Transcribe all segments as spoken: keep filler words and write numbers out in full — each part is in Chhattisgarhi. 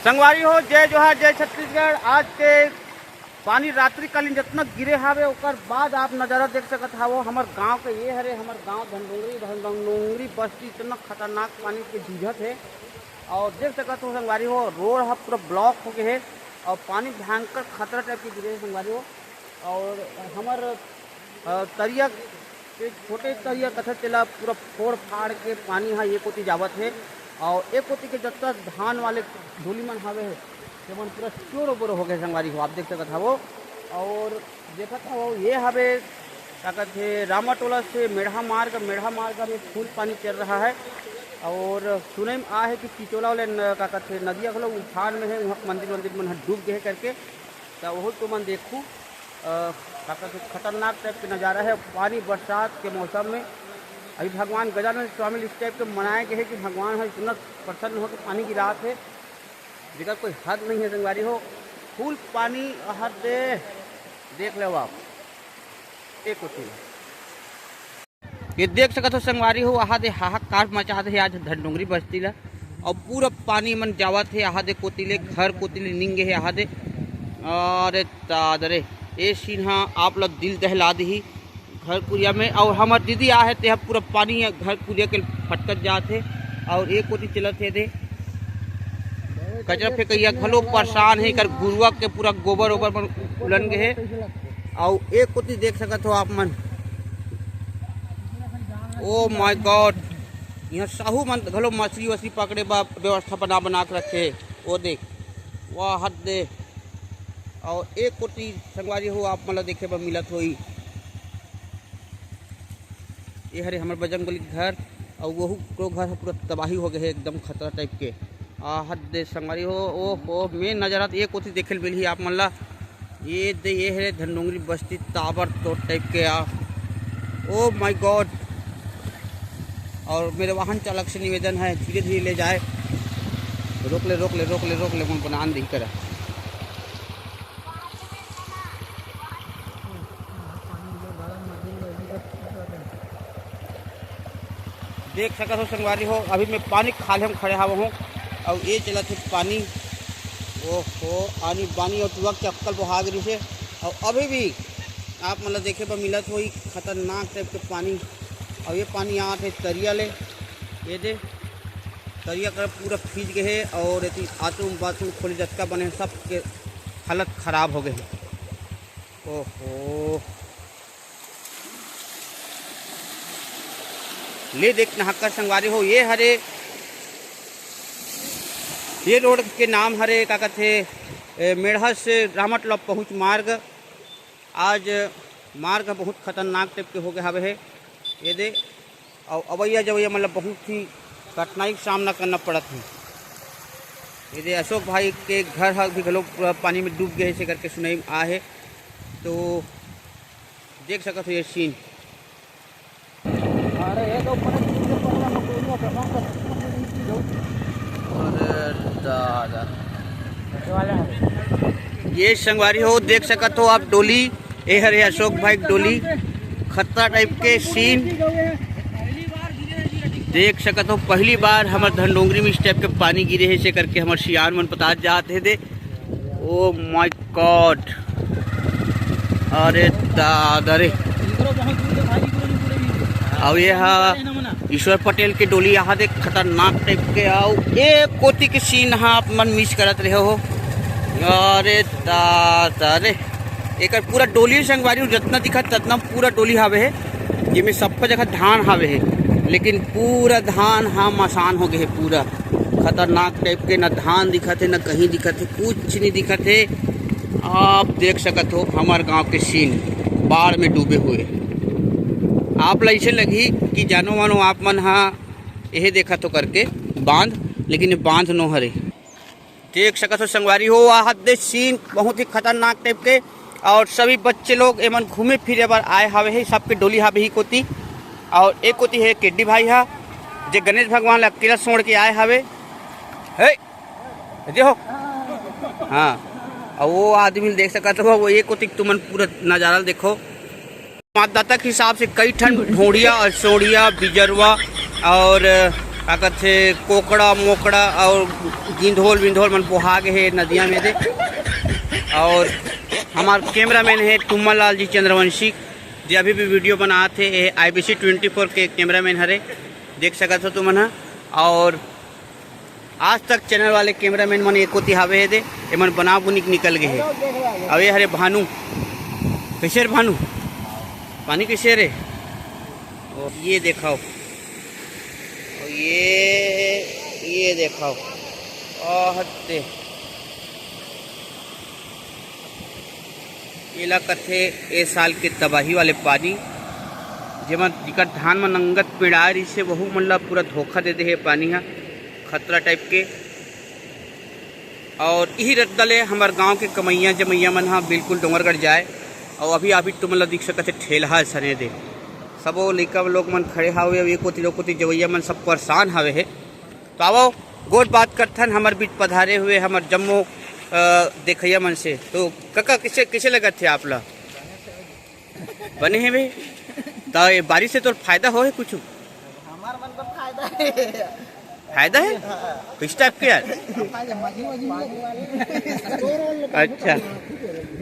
संगवारी हो, जय जोहार, जय छत्तीसगढ़। आज के पानी रात्रिकालीन जतना गिरे हावे, ओकर बाद आप नजारा देख सकत हावो। हमर गांव के ये हरे, हमर गांव धनडोंगरी, धनडोंगरी बस्ती इतना खतरनाक पानी के जूझत हे। और देख सकत हो संगवारी हो, रोड ह पूरा ब्लॉक हो गए हे और पानी भयंकर खतरा टाइप के गिरे हे संगवारी हो। और हमर अ, तरिया के छोटे तरिया कथे तेला पूरा फोड़ फाड़ के पानी ह ये कोती जावत हे। और एक कोती के जत्ता धान वाले डोली मन हावे हे, ते मन पूरा चोरो बोरो हो गए संगवारी हो, आप देख सकत हवो। और देखत हवो ये हवे का कथे रामाटोला से मेढ़ा मार्ग, मेढ़ा मार्ग में फुल पानी चल रहा है। और सुने में आ है कि चिचोला वाले न-, का कथे नदिया घलो उफान में है, वहाँ मंदिर वंदिर मन ह डूब गए करके। त ओहू तुमन देखू, अ, का कथे खतरनाक टाइप के नजारा है पानी बरसात के मौसम में। अभी भगवान गजानन स्वामी इस टाइप के मनाए गए हैं कि भगवान ह इतना प्रसन्न हो के पानी गिरात है, जेकर कोई हद नहीं है संगवारी हो। फुल पानी अहर दे, देख लो आप, एक कोती ये देख सकत हो संगवारी हो, आहा दे हाहाकार मचा दे आज धनडोंगरी बस्ती ला। और पूरा पानी मन जावत हे आहा दे कोती ले, घर कोती ले निंगे हे आहा दे। अरे दादा रे, ये सीन हा आप ला दिल दहला दिही घर कुरिया में। और हमर दीदी आ हे, ते ह पूरा पानी ह घर कुरिया के फटकत जात हे। और एक कोती चलत हे दे कचरा फेंकैया घलो परेशान हे, एकर घुरुवा के पूरा गोबर ओबर मन उलन गे हे। अउ एक कोती देख सकत हो आप मन, ओ माय गॉड, यहाँ साहू मन घलो मछली वछली पकड़े बर व्यवस्था बना बना के रखे हे। वो देख, वाह हद दे। और एक कोती संगवारी हो आप मन ला देखे बर मिलत होही, ये हरे हमर बजरंग बली के घर, अउ वहू को घर ह पूरा तबाही हो गए हे, एकदम खतरा टाइप के। आ हद दे संगवारी हो, ओ हो, मेन नजारा तो ये कोती देखे ल मिलही आप मन ला। ये दे, ये हरे धनडोंगरी बस्ती ताबड़तोड़ टाइप के आ, ओ माय गॉड। और मेरे वाहन चालक से निवेदन है, धीरे धीरे ले जाए, रोक ले, रोक ले, रोक ले, रोक ले, मन बनान दही करा। देख सकत हो संगवारी हो, अभी मैं पानी खाल्हे म खड़े हावहूँ, अउ ये चलत हे पानी। ओहो, आनी बानी अउ टुआ के अक्कल बोहा गे रिहिसे, अउ अभी भी आप मन ल देखे बर मिलत होही खतरनाक टाइप के पानी। अउ ये पानी आत हे तरिया ले, ये दे तरिया कर पूरा भीज गए हे, अउ एती आतू बाथरूम खोली जतका बने हे, सब के हालत खराब हो गए हे। ओहो, ले देख नहाकर संगवारी हो, ये हरे, ये रोड के नाम हरे का कथे, ए, मेढ़ा से रामटला पहुँच मार्ग। आज मार्ग बहुत खतरनाक टाइप के हो गए हवे हे, ये दे। अउ अवैया जवैया मतलब बहुत ही कठिनाई के सामना करना पड़त हे। ये दे अशोक भाई के घर ह भी घलो पूरा पानी में डूब गए हे, ऐसे करके सुनाई में आ हे। तो देख सकत हो ये सीन। अरे ये तो ऊपर से पकड़ा मत, दोनों का काम कर। अरे दादा। ये संगवारी हो, देख सकत हो आप डोली, ए हरे अशोक भाई के डोली, खतरा टाइप के सीन। देख सकत हो, पहली बार हमर धनडोंगरी में इस टाइप के पानी गिरे हे, से करके हमर सियान मन पता जात हे दे। ओ माय गॉड, अरे दादा रे। अउ ये हा ईश्वर पटेल के डोली, यहाँ देख खतरनाक टाइप के। अउ ए कोती के सीन हा आप मन मिस करत रहे हो। अरे दादा रे, एकर पूरा डोली संगवारी हो, जतना दिखत ततना पूरा डोली हावे हे, जेमे सब्बो जगह धान हावे हे, लेकिन पूरा धान हा मसान हो गए हे, पूरा खतरनाक टाइप के, ना धान दिखत हे, ना कहीं दिखत हे, कुछ नहीं दिखत हे। आप देख सकत हो हमर गांव के सीन, बाढ़ में डूबे हुए। आप ला ऐसे लगही कि जानो मानो आप मन हा एहे देखत हो करके बांध, लेकिन ये बांध नो हरे। देख सकत हो संगवारी हो, आ हद दे सीन बहुत ही खतरनाक टाइप के। और सभी बच्चे लोग एमन घूमे फिरे बर आए हावे हे, सबके डोली हावे ही कोती। और एक कोती हे केडी भाई हा, जे गणेश भगवान ला अकेला छोड़ के आए हावे। हे, जे हो। हाँ, और वो आदमी देख सकत हो, वो एक कोती तुमन पूरा नजारा देखो। मतदाता के हिसाब से कई ठन ढोड़िया और सोड़िया, बिजरवा और का कथे, कोकड़ा मोकड़ा और गिंधोल विंधोल मन बोहा गे हे नदिया में दे। और हमार कैमरामैन है टुम्मा लाल जी चंद्रवंशी, जे अभी भी वीडियो बनात हे। ये आईबीसी ट्वेंटी फोर के कैमरामैन हरे, देख सकत हो तुमन ह। और आज तक चैनल वाले कैमरामैन मन एक कोती हावे हे दे, एमन बना बुनी के निकल गए हे। अब ये हरे भानु, कैसे रे भानु, पानी कैसे रे? और ये देखाओ, और ये, ये देखाओ, ओह दे। एला कथे ए साल के तबाही वाले पानी, जेमा जिकर धान म नंगत पिड़ाए रहिसे, वहू मन ला पूरा धोखा दे दे हे पानी ह, खतरा टाइप के। और इही रद्दा ले हमर गांव के कमैया जमैया मन ह बिल्कुल डोंगरगढ़ जाए। और अभी, अभी तुमन ला दिख सकत हे ठेलहा सने दे, सबो लइका लोग मन खड़े हावे, अउ ए कोती, ओ कोती जवैया मन सब परेशान हावे हे। तो आवो, गोठ बात करथन हमर बीच पधारे हुए हमर जम्मो, अ, देखइया मन से। तो कका, किसे, किसे लगत हे आप ला? बने हे बे? तो ये बारिश से तोर फायदा हो हे कुछ? हमार मन तो फायदा है। फायदा है? किस टाइप के यार? अच्छा,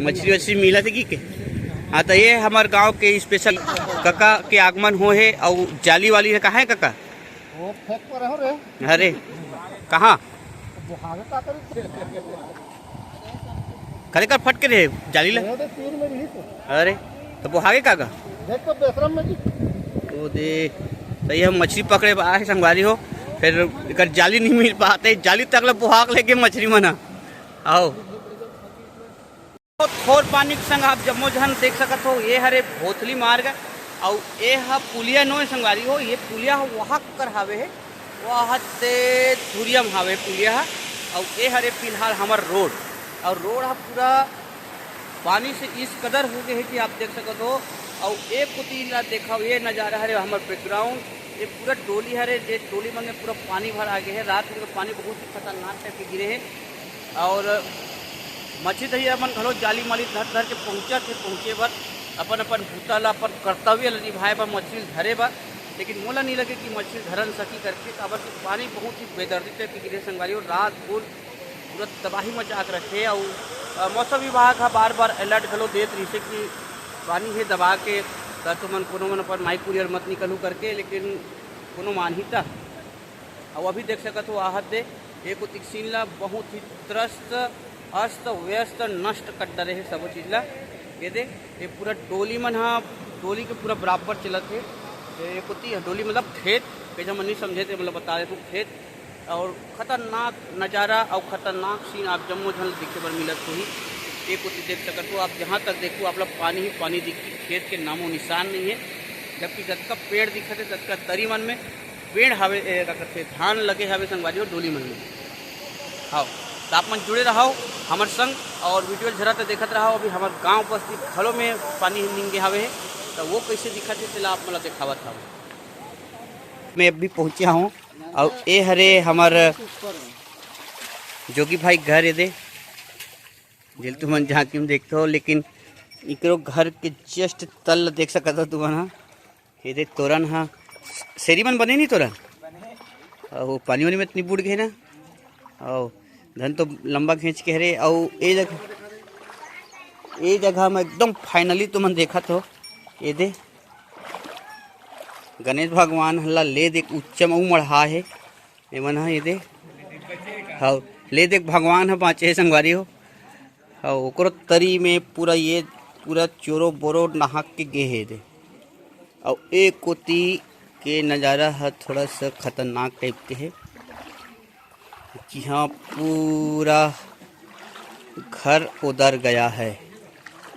मछली वछली मिला थे कि के? हाँ, तो ये हमार गांव के स्पेशल कका के आगमन हो हे, और जाली वाली है, कहाँ है कका? वो फेंक पर हो रे। अरे, कहाँ? वो हावे का करी? करे कर फट के रे जाली ला। ये तो तीर में रही तो। अरे, तो वो हागे का गा? देख तो बेसरम में जी। ओ दे, तो ये हम मछली पकड़े बा है संगवारी हो, फिर एकर जाली नहीं मिल पाते, जाली तक ले बोहाक लेके मछली मना। आओ। थोर पानी के संग आप जम्मो झन देख सकत हो, ये हरे भोथली मार्ग, अउ ए ह पुलिया नोय संगवारी हो, ये पुलिया ह वहां कर हावे हे, वहां ते धुरिया म हावे पुलिया ह। अउ ए हरे फिलहाल हमर रोड, अउ रोड ह पूरा पानी से इस कदर हो गए हे कि आप देख सकत हो। अउ एक कोती ला देखा, ये नजारा हरे हमर बैकग्राउंड, ये पूरा डोली हरे, जे डोली मन में पूरा पानी भर आ गए हे। रात में तो पानी बहुत ही खतरनाक टाइप के गिरे हे, और मछली धइया मन घलो जाली माली धर धर के पहुँचत हे, पहुँचे बर अपन अपन बूता ला, अपन कर्तव्य ला निभाए बर, मछली धरे बर। लेकिन मोला नहीं लगे कि मछली धरन सकी करके, काबर कि पानी बहुत ही बेदर्दी टाइप के गिरे संगवारी, और रात भर पूरा तबाही मचा के रखे। अउ, अ, मौसम विभाग ह बार बार अलर्ट घलो देत रहिसे कि पानी हे दबा के, त तुमन कोनो मन अपन माई कुरियर मत निकलू करके, लेकिन कोनो मानही त। अउ अभी देख सकत हो आहत दे, एक ओतिक सीन ला बहुत ही त्रस्त, अस्त व्यस्त, नष्ट कर डरे हे सबो चीज ला। ये दे, ये पूरा डोली मन ह, डोली के पूरा बराबर चलत हे। ये कोती डोली मतलब खेत, कइसे मन नहीं समझे थे, मतलब बता देथव खेत। और खतरनाक नजारा और खतरनाक सीन आप जम्मो झन देखे बर मिलत होही। ये कोती देख सकत हो आप, जहाँ तक देखो आप ला पानी ही पानी दिखी, खेत के नामो निशान नहीं है। जबकि जतका पेड़ दिखत हे ततका तरी मन में पेड़ हवे, ए, का कथे, धान लगे हवे संगवारी हो डोली मन में। हाव, त आप मन जुड़े रहव हमर संग और वीडियो झरा त देखत रहव। अभी हमर गांव बस्ती घलो में पानी निंगे हवे, त वो कइसे दिखत हे तेला आप मन ला देखावत हव। मैं अभी पहुंचे हूँ और ए हरे हमर जोगी भाई घर, ये दे, जेल तुमन झांकी में देखते हो, लेकिन इकरो घर के जस्ट तल देख सकत हो तुमन हा। ये दे तोरन हा, सेरी मन बने नहीं तोरन? अहो, पानी वानी में इतनी बूड़ गए ना। अहो, धन तो लंबा खींच के हरे। अहो, ए जगह, ए जगह में एकदम फाइनली तुमन देखत हो, ये दे गणेश भगवान हल्ला ले देख उच्चम अउ मढ़ा हे। एमन ह ये दे, हव, ले देख भगवान ह बाँचे हे संगवारी हो। हव, ओकरो तरी में पूरा ये पूरा चोरो बोरो नहाक के गे हे ये दे। अउ ए कोती के नजारा ह थोड़ा सा खतरनाक टाइप के हे, जिहाँ पूरा घर उदर गया है।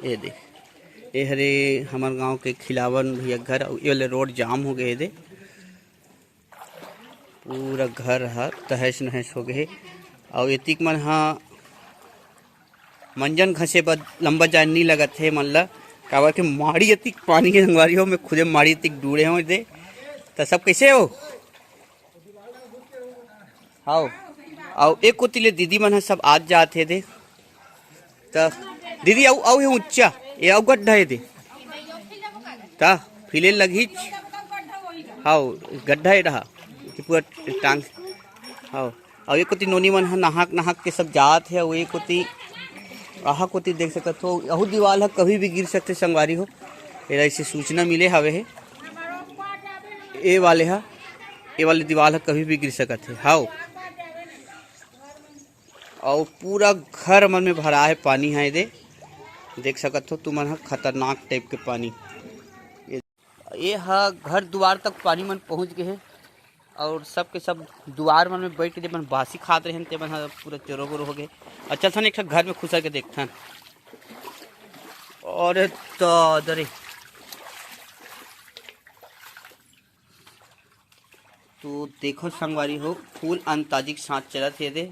ये देख, ये हरे हमर गांव के खिलावन भैया घर, अउ ये वाले रोड जाम हो गए हे दे। पूरा घर ह तहस नहस हो गे हे। अउ एतिक मन ह मंजन घसे बर लंबा जाए नी लगत हे मन ल, काबर के माड़ी एतिक पानी के संगवारी हो, मैं खुदे माड़ी एतिक डूड़े हों दे। त सब कइसे हो? हाव। अउ एक कोती ले दीदी मन ह सब आत जात हे दे। त दीदी, अउ, अउ हे ऊंचा, ये अउ गड्ढा हे दे। त फिले लगहीच। हाव, गड्ढा हे रहा। पूरा टांग, हाँ। अउ ये कोती नोनी मन ह नहाक नहाक के सब जात हे। अउ ये कोती, आहा कोती देख सकत हो, अहू दीवाल ह कभी भी गिर सकथे संगवारी हो। एला ऐसे सूचना मिले हवे हे। ए वाले ह, ए वाले दीवाल ह कभी भी गिर सकत हे। हाव। अउ पूरा घर मन में भरा हे पानी ह। एदे देख सकत हो तुमन ह, खतरनाक टाइप के पानी। ये, ये ह घर दुआर तक पानी मन पहुँच गए हे। अउ सबके सब दुआर मन में बैठ के जेमन बासी खात रहेन, तेमन ह पूरा चोरो बोरो हो गए। अच्छा, चल थन एक ठन घर में खुसर के देखथन। अरे तो दरे, तो देखो संगवारी हो, full अंताजी के साथ चलत हे। एदे,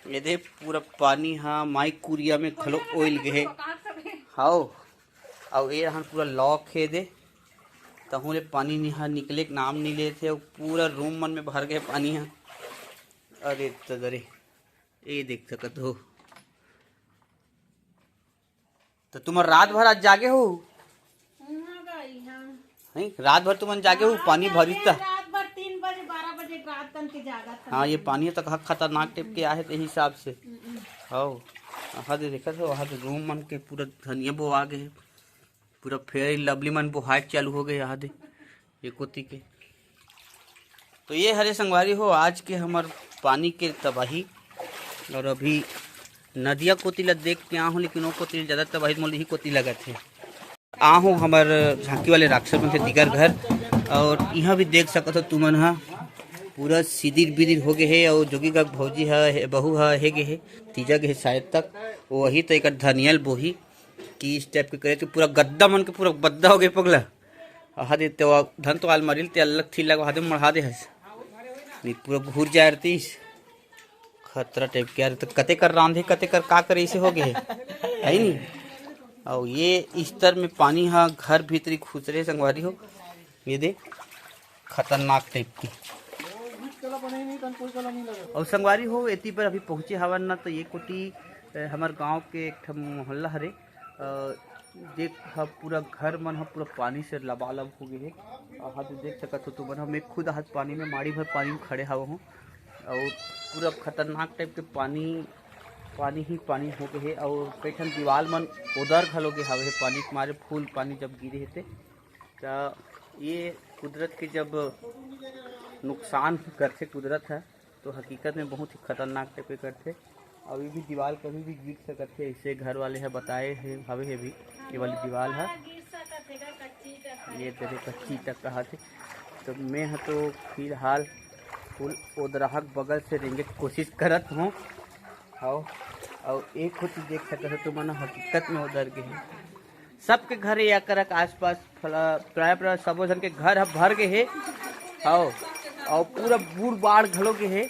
एदे पूरा पानी ह माई कुरिया में घलो ओइल गे हे। हाव, अउ ये रहन पूरा lock हे एदे, तहूँ ले पानी निहा निकले के नाम नइ लेत हे, अउ पूरा रूम मन में भर गे पानी ह। अरे तो दरे, ये देख सकत हो। तो तुमन रात भर आज जागे हो? हाँ, गई, हाँ। नहीं, रात भर तुमन जागे हो, हाँ, पानी जागे, भरिस त? रात भर तीन बजे, बारह बजे रात कन के जागत हाँ, ये हन। पानी तो कहा खतरनाक टाइप के आहे, ते हिसाब से। हम्म। हाव, वहाँ दे देखत हो, वहाँ दे रूम मन के पूरा धनिया बोआ गे हे, पूरा Fair and Lovely मन बोहाय चालू हो गए यहाँ दे, ये कोती के। तो ये हरे संगवारी हो आज के हमर पानी के तबाही। अउ अभी नदिया कोती ला देख के आहूँ, लेकिन वो कोती ला ज्यादा तबाही मोला इही कोती लगत हे। आहूँ हमर झांकी वाले राक्षस मन के दिगर घर, अउ इहाँ भी देख सकत हो तुमन ह, पूरा सिदिर बिदिर हो गे हे। अउ जोगी का भौजी ह, हे, बहू ह, हे गे हे, तीजा गे हे शायद तक, वही तो एक धनियल बोही कि इस टाइप के करे के पूरा गद्दा मन के पूरा बद्दा हो गए पगला। अहा दे ते वा धन तो आल मरिल ते अलग थी लगवा दे मढ़ा दे हस। नहीं पूरा घूर जाए रतीस। खतरा टाइप के यार, तो कते कर रांधे, कते कर का करे, ऐसे हो गए है, है नहीं? और ये इस तर में पानी हा घर भीतरी घुस रहे संगवारी हो। ये दे खतरनाक टाइप की। और संगवारी हो, एती पर अभी पहुँचे हवन ना, तो ये कोटी, अ, हमर गांव के एक ठन मोहल्ला हरे, अ, देख ह, पूरा घर मन ह पूरा पानी से लबालब हो गए हे। अ, हा तो देख सकत हो तुमन ह, मैं खुद हाथ पानी में, माड़ी भर पानी में खड़े हव हूँ। और पूरा खतरनाक टाइप के पानी, पानी ही पानी हो गए हे। और कई ठन दीवाल मन उदर घलो गे हवे हे पानी के मारे, फुल पानी जब गिरे हे ते। त ये कुदरत के जब नुकसान करथे कुदरत ह, तो हकीकत में बहुत ही खतरनाक टाइप के करथे। अउ ये भी दीवाल कभी भी गिर सकत हे, ऐसे घर वाले ह बताए हे, हवे हे भी, ये वाली दीवाल ह। ये तेरे कच्ची तक कहा थे। तो मैं ह तो फिलहाल फुल ओदराहक बगल से रेंगे के कोशिश करत हूँ। हाव, अउ एक ठो चीज देख सकत हो तुमन, हकीकत में उदर गे हे। सबके घर या करक आसपास फला-, प्राय, प्राय सबो झन के घर ह भर गे हे। हाव, अउ पूरा बूढ़ बाढ़ घलो गे हे।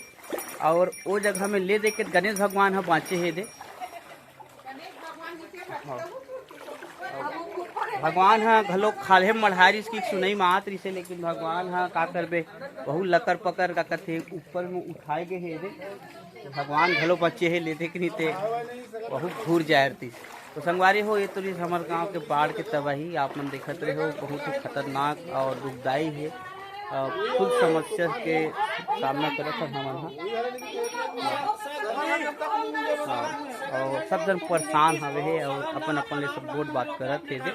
और ओ जगह में ले दे के गणेश भगवान ह बाँचे हे दे। हाव। भगवान ह घलो खाल्हे मढ़ारिस की सुनई म आत रिसे, लेकिन भगवान ह का करबे, बहुत लकर पकर का कथे, ऊपर में उठाए गे हे दे। भगवान घलो बचे हे, लेते कि नहीं ते बहुत घूर जाए रतिस। तो संगवारी हो, ये तो रहिस हमर गांव के बाढ़ के तबाही, आप मन देखत रहे हो, बहुत ही खतरनाक और दुखदाई हे। अ, खुद समस्या के सामना करत हन हमन ह। हाँ, और सब जन परेशान हवे हे और अपन अपन ले सब गोठ बात करत हे दे।